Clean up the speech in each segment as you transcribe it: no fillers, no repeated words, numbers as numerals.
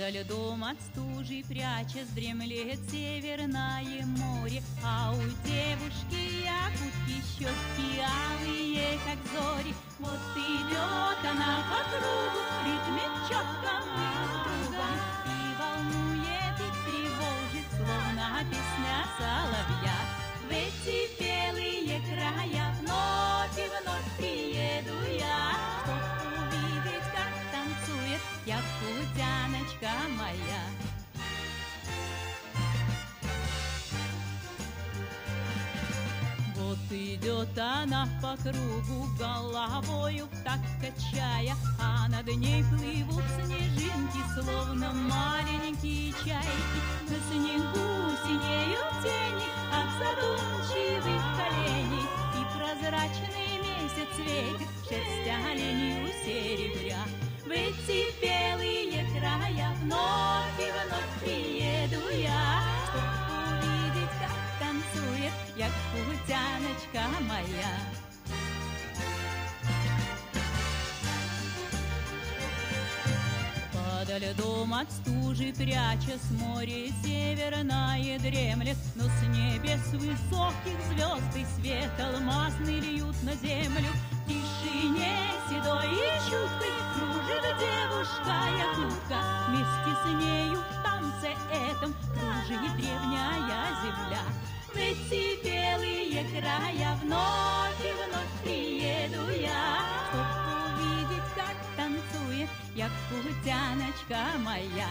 Подо льдом от стужи прячась дремлет северное море, А у девушки якутки щеки алые, как зори. Вот идет она по кругу, в ритме четком и упругом, И волнует, и тревожит, словно песня соловья. В эти белые края вновь и вновь приеду я, Чтоб увидеть, как танцует якутяночка моя. Вот идет она по кругу, головою в такт качая, А над ней плывут снежинки, словно маленькие чайки. На снегу синеют тени от задумчивых оленей, И прозрачный месяц светит шерсть оленью серебря. В эти белые края вновь и вновь приеду я, Чтоб увидеть, как танцует якутяночка моя. Подо льдом от стужи прячась море северное дремлет, Но с небес высоких звезды свет алмазный льют на землю. В тишине седой и чуткой кружит девушка якутка, Вместе с нею в танце этом кружит древняя земля. В эти белые края вновь и вновь приеду я, Чтоб увидеть, как танцует якутяночка моя.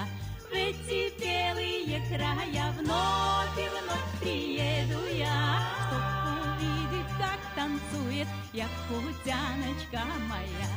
В эти белые края вновь и вновь приеду я, Чтоб увидеть, как танцует якутяночка моя.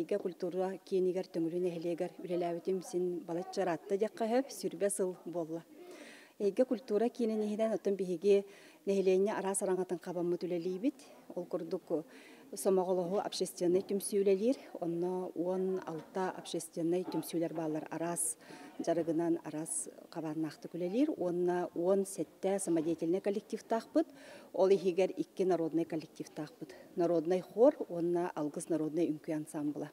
Эйгэ культура киинигэр Төҥүлү нэһилиэгэр үлэлээбитим син балачча ыраатта диэххэ сөп, 20 сыл буолла. Эйгэ культура киинин иһинэн оттон биһиги нэһилиэнньэ араас араҥатын хабаммыт үлэлиибит. Ол курдук Сомоҕолоһуу общественнай түмсүү үлэлиир. Онно 16 общественнай түмсүүлэр бааллар, араас дьарыгынан араас хабааннаахтык үлэлиир. Уонна 17 самодеятельнай коллективтаахпыт. Ол иһигэр икки народнай коллективтаахпыт. Народнай хор уонна Алгыс народнай үҥкүү ансамбла.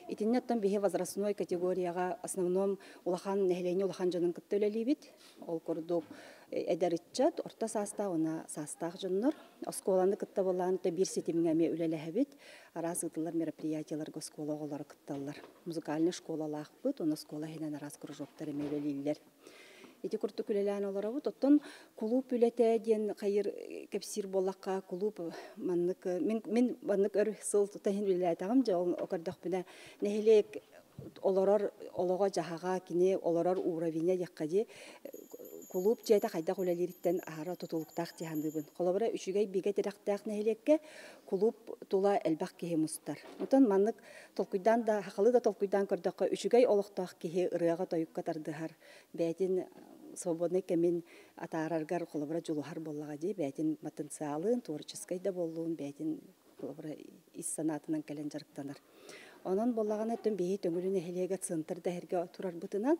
Итиннэ оттон биһи возрастной категорияҕа основном улахан нэһилиэнньэ улахан дьонун кытта үлэлиибит. Ол курдук эдэр ыччат, орто саастаах уонна саастаах дьоннор. Оскуоланы кытта буоллаан биир ситимҥэ эмиэ үлэлэһэбит. Араас ыытыллар мероприятияларга оскуола оҕолоро кытталлар. Музыкальнай школалаахпыт, онно оскуола иһинэн араас кружоктар эмиэ үлэлииллэр. Ити курдук үлэлээн олоробут. Оттон кулууп үлэтэ диэн хайыр кэпсиир буоллахха, кулууп маннык мин маннык өр сыл тута иһин үлэлээтэҕим, дьэ ол көрдөхпүнэ нэһилиэк олорор олоҕо-дьаһаҕа, кини олорор уровеня диэххэ дии, кулууп дьиэтэ хайдах үлэлиириттэн аһара тутулуктаах дии саныыбын. Холобура, үчүгэй бигэ тирэхтээх нэһилиэккэ кулууп тула элбэх киһи мустар. Оттон маннык толкуйдаан да, хахалы да толкуйдаан көрдөххө, үчүгэй олохтоох киһи ырыаҕа-тойукка тардыһар, бэйэтин свободный кэмин атаараргар холобура дьулуһар буоллаҕа дии, бэйэтин потенциалын, творческий да буоллун, бэйэтин холобура ис санаатынан кэлэн дьарыктанар. Онон буоллаҕына, оттон биһи Төҥүлү нэһилиэгэ центр дэһэргэ турарбытынан,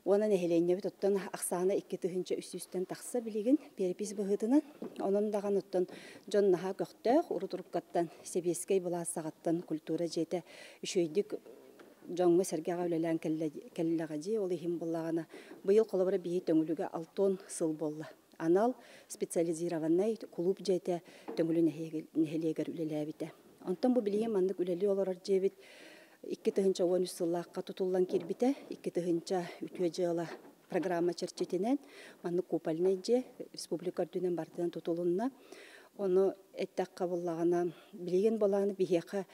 уонна нэһилиэнньэбит оттон ахсаана 2300-тэн тахса билигин перепись быһыытынан. Онон даҕаны оттон дьон наһаа көхтөөх, урут-уруккаттан сэбиэскэй былаас саҕаттан культура дьиэтэ үчүгэйдик дьоҥҥо сэргэҕэ үлэлээн кэллэҕэ дии. Ол иһин буоллаҕына, быйыл холобура биһи Төҥүлүгэ 60 сыл буолла. Анал специализированный кулууп дьиэтэ Төҥүлү нэһилиэгэр үлэлээбитэ. Онтон бу билигин маннык үлэлии олорор дьиэбит 2013 сыллаахха тутуллан киирбитэ, 2000 үтүө дьыала программа чэрчитинэн маннык купольнай дьиэ республика үрдүнэн барытынан тутулунна. Ону эттэххэ буоллаҕына, билигин буолааны биһиэхэ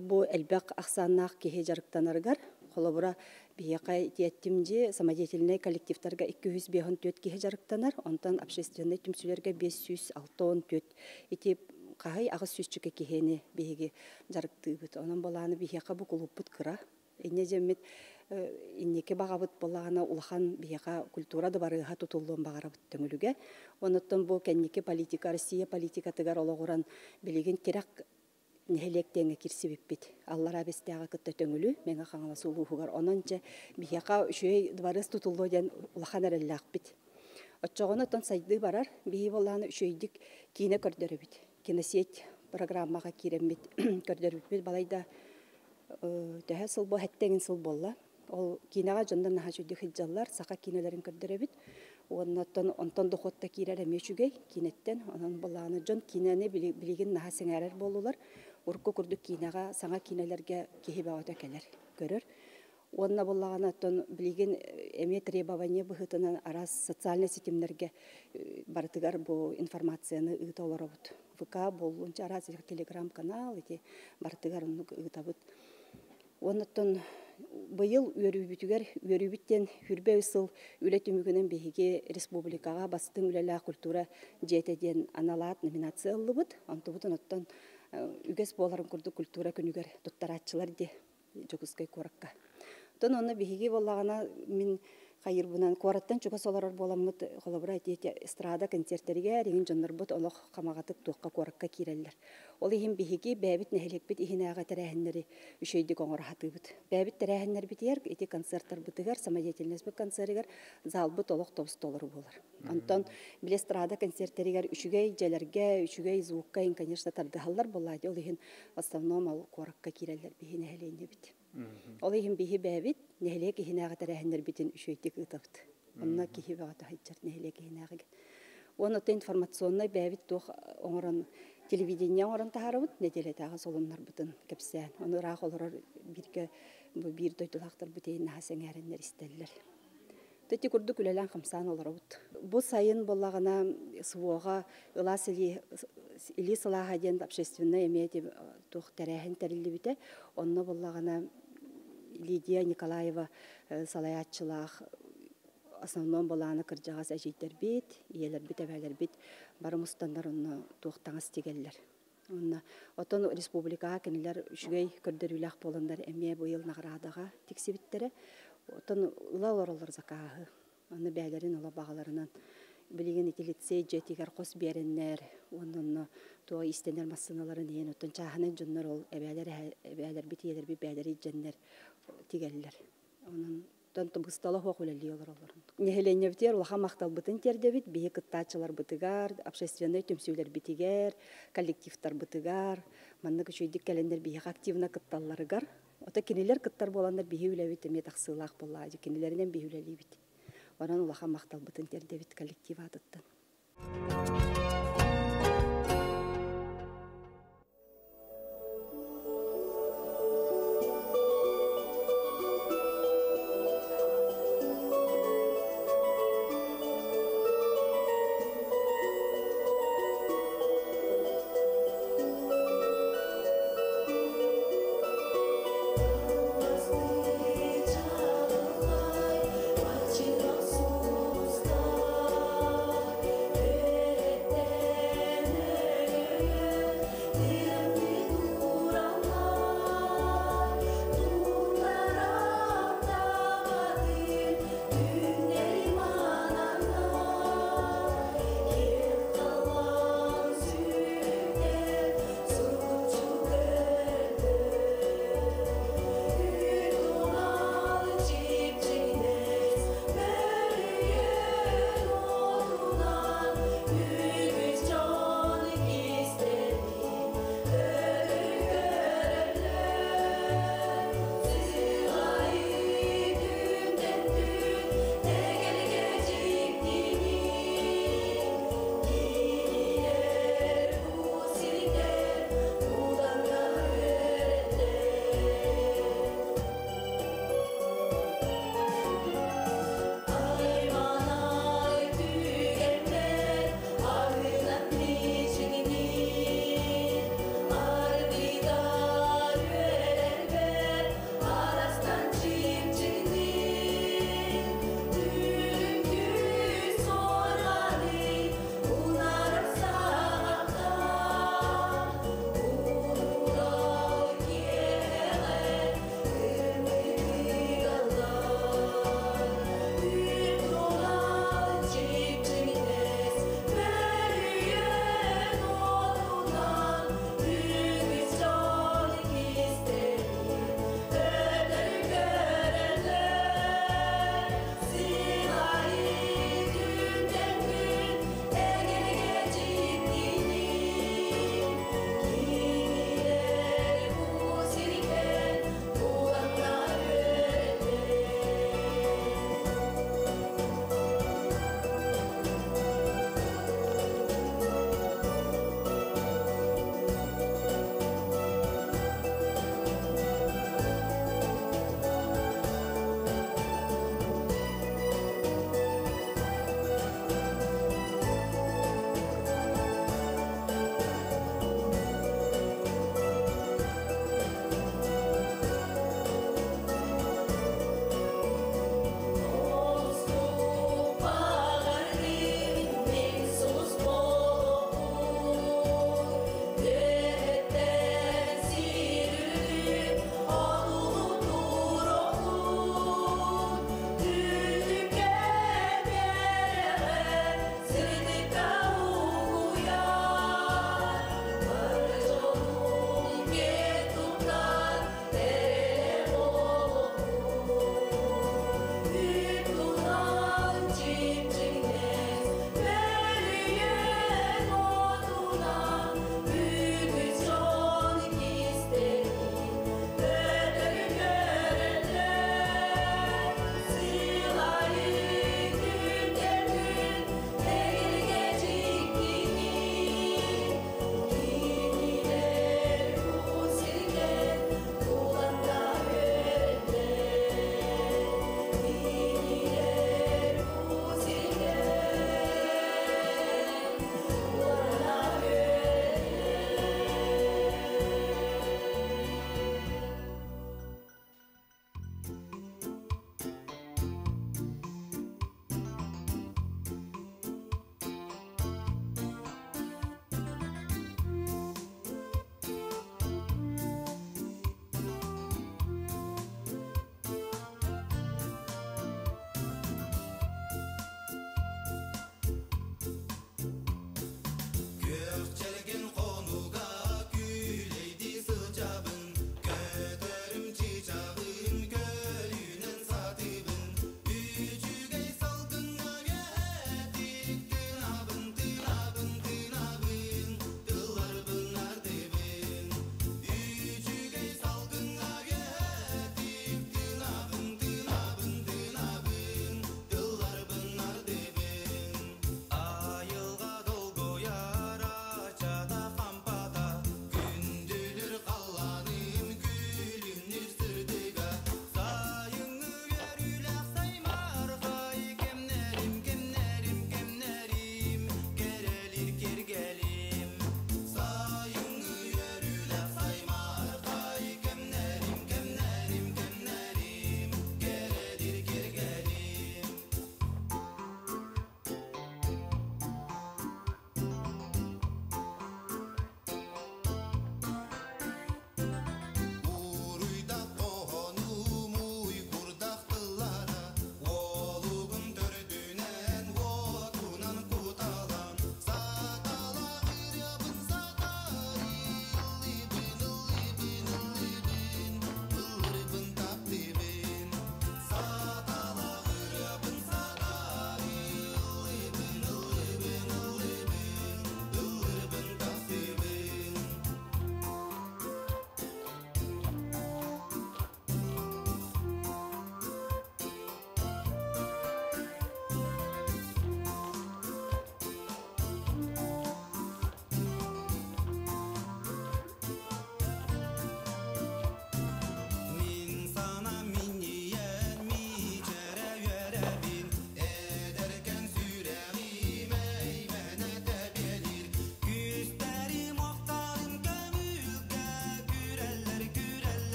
бу элбэх ахсааннаах киһи дьарыктанарыгар, холобура, биһиэхэ тиэттим дьиэ самодеятельнай коллективтарга 254 киһи дьарыктанар, онтон общественнай түмсүүлэргэ 564, ити хаһый 800 киһини биһиги дьарыктыыбыт. Онон буолааны биһиэхэ бу кулууппут кыра. Инньэ дьэммит инники баҕабыт буоллаҕына улахан биһиэхэ культура дыбарыаһа тутуллуон баҕарабыт Төҥүлүгэ. Онуттан бу кэнники политика, Россия политикатыгар олоҕуран билигин тирэх нэһилиэк киирсибиппит. Аллараа Бэстээҕи кытта Төҥүлү, Мэҥэ Хаҥалас улууһугар. Онон чэ биһиэхэ үчүгэй дыбарыас тутуллуо диэн улахан эрэллээхпит. Оччоҕуна оттон сайдыы барар, биһи буоллаҕына үчүгэйдик киинэ көрдөрөбүт. Киносеть программаҕа киирэммит көрдөрбүппүт балайда төһө сыл бу хэттэгин сыл буолла. Ол киинэҕэ дьоннор наһаа үчүгэйдик сылдьаллар, саха киинэлэрин көрдөрөбүт. Уонна онтон дохуотта киирэр эмиэ үчүгэй киинэттэн. Онон буоллаҕына дьон киинэни билигин наһаа сэҥээрэр буоллулар. Урукку курдук киинэҕэ, саҥа киинэлэргэ киһи бөҕөтө кэлэр, көрөр. Уонна буоллаҕына оттон билигин эмиэ требование быһыытынан араас социальнай ситимнэргэ барытыгар бу информацияны ыыта олоробут. ВК буоллун, араас телеграм-канал ити барытыгар оннук ыытабыт. Оннуттан быйыл үөрүүбүтүгэр үөрүүбүт диэн 23 сыл үлэ түмүгүнэн биһиги республикаҕа бастыҥ үлэлээх культура дьиэтэ диэн аналаат номинация ыллыбыт. Онтубутун оттон үгэс буоларын курдук культура күнүгэр туттарааччылар дии Дьокуускай куоракка. Оттон онно биһиги буоллаҕына мин хайырбынан куораттан чугас олорор буоламмыт, холобура ити эстрада концертэригэр иҥин дьоннорбут олох хамаҕатык туохха куоракка киирэллэр. Ол иһин биһиги бэйэбит нэһилиэкпит иһинээҕи тэрээһиннэри үчүгэйдик оҥоро сатыыбыт. Бэйэбит тэрээһиннэрбитигэр, ити концерттарбытыгар, самодеятельность концеригэр залбыт олох тобус толору буолар. Онтон били эстрада концертэригэр үчүгэй дьиэлэргэ, үчүгэй звукка ин, конечно, тардыһаллар буоллаа. Ол иһин в основном ол куоракка киирэллэр биһи нэһилиэнньэбит. Ол иһин биһи бэйэбит нэһилиэк иһинээҕи тэрээһиннэрбитин үчүгэйдик ыытабыт. Онно киһи бөҕөтө сылдьар нэһилиэк иһинээҕигэ. Уонна информационнай бэйэбит туох оҥорон телевидение оҥорон таһаарабыт нэдиэлэтээҕи солуннарбытын кэпсээн. Ону ыраах олорор бииргэ бу биир дойдулаахтарбыт наһаа сэҥээрэннэр истэллэр. Ити курдук үлэлээн хамсаан олоробут. Бу сайын буоллаҕына СВО-ҕа ылаас илии сылааһа диэн общественнай эмиэ туох тэрээһин тэриллибитэ. Онно буоллаҕына Лидия Николаева салайааччылаах основном буолааны кырдьаҕас эдьиийдэрбит, ийэлэрбит, эбээлэрбит бары мустаннар онно туох таҥас тигэллэр. Онна отон республикаҕа кинилэр үчүгэй көрдөрүүлээх буоланнар эмиэ быйыл наҕараадага тиксибиттэрэ. Отон ыла олороллор закааһы. Онно бээлэрин ыла баҕаларынан билигин ити лицей дьиэтигэр хос биэрэннэр, уонна туо истэнэр массыыналарын иһин оттон чааһынан дьоннор ол эбээлэр эбээлэрбит ийэлэрбит бээлэри дьэннэр тигэллэр. Онон тон быстала хуох үлэлии олороллор. Нэһилиэнньэбитигэр улахан махталбытын тиэрдэбит, биһи кыттааччыларбытыгар, общественнай түмсүүлэрбитигэр, коллективтарбытыгар, маннык үчүйдик кэлэннэр биһиэхэ активно кытталларыгар. Ото кинилэр кыттар буоланнар биһи үлэбит эмиэ тахсыылаах буоллаа, кинилэринэн биһи үлэлиибит. Онон улахан махталбытын тиэрдэбит коллектив аатыттан.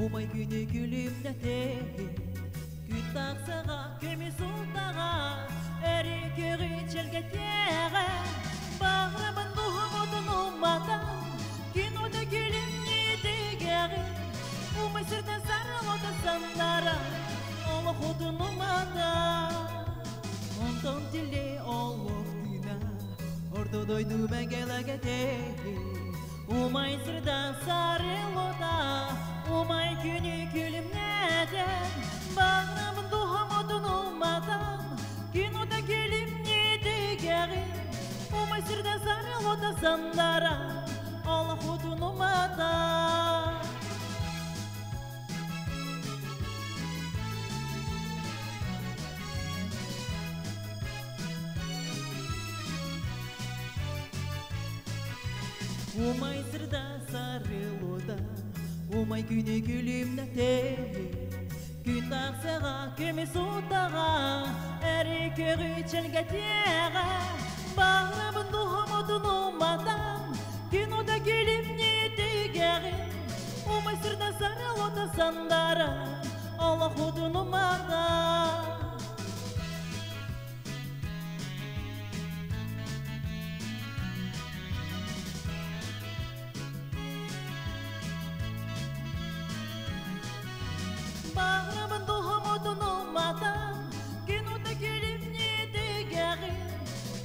Умай күнү күлүмнэтэ, Күн тахсаҕа, көмүс утаҕа, Эри көҕү чэлгэтиэҕэ. Баҕарабын дууһам уматан, Күн уота күлүмнүү тыгыаҕын. Умай сиртэн сарылыта сандара, Олох отун умата. Онтон тиллиэ олох тыына, Орто дойду мэҥэ Умай сырдаан сарылыта, Умай күнү күлүмнэтэн, Баҕарабын дууһам отун уматан, Күн уота күлүмнүү тыгыаҕын. Умай сирдэн сарылыта сандара, Олох отун умата. Умай сырда сарылыта, Умай күнү күлүмнэтэ, Күн тахсаҕа, көмүс утаҕа, Эри көҕү чэлгэтиэҕэ. Баҕарабын дууһам отун уматан, Күн уота күлүмнүү тыгыаҕын. Умай сырда сарылыта сандара, Олох отун умата. Баҕарабын дууһам отун уматан, Күн уота күлүмнүү тыгыаҕын.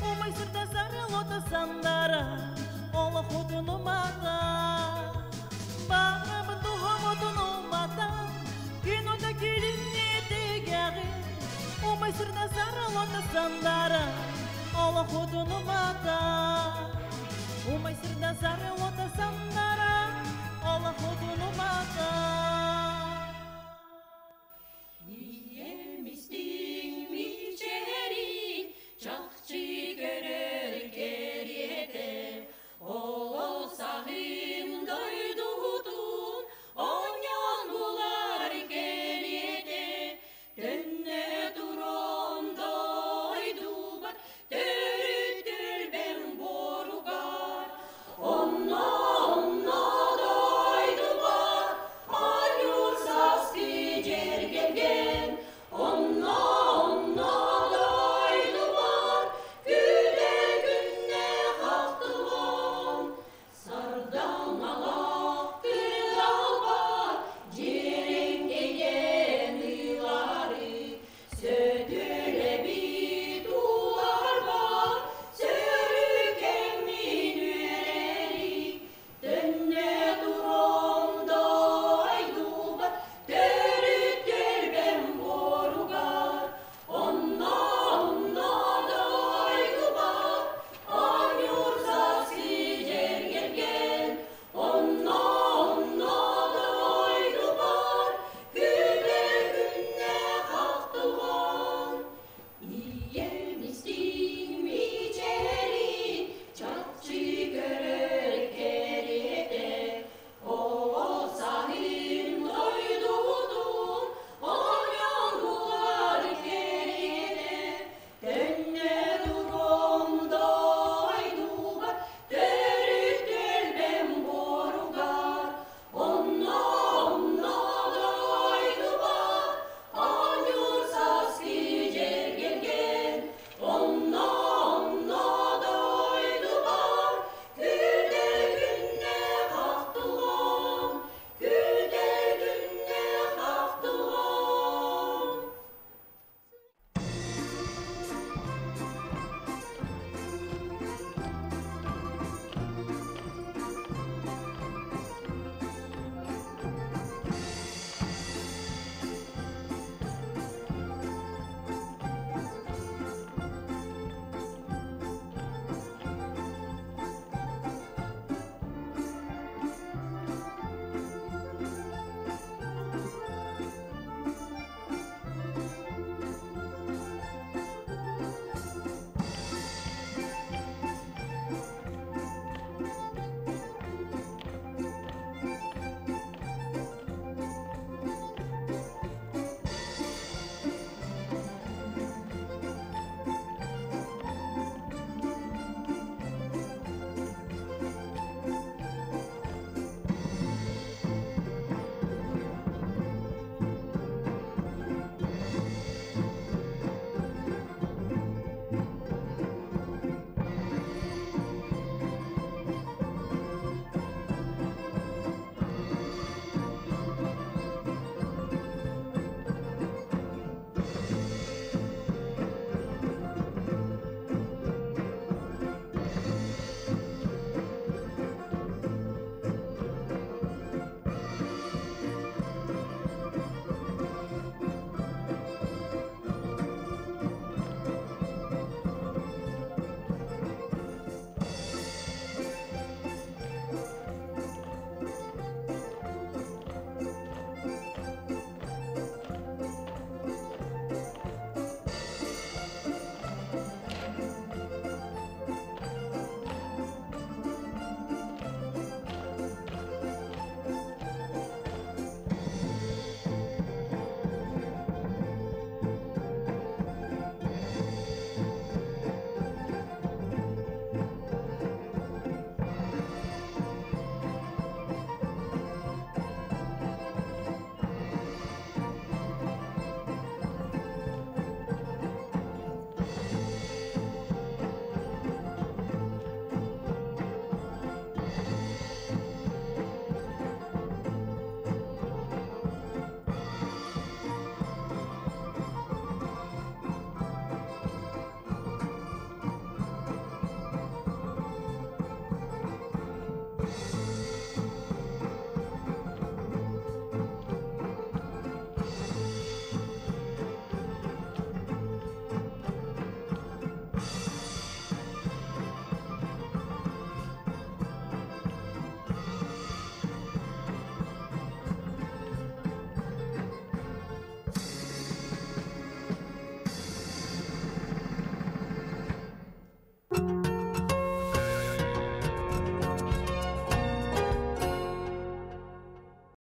Умай сырда сарылыта сандара, Олох отун умата. Баҕарабын дууһам отун уматан, Күн уота күлүмнүү тыгыаҕын. Умай сырда сарылыта сандара, Олох отун умата. Умай сырда сарылыта.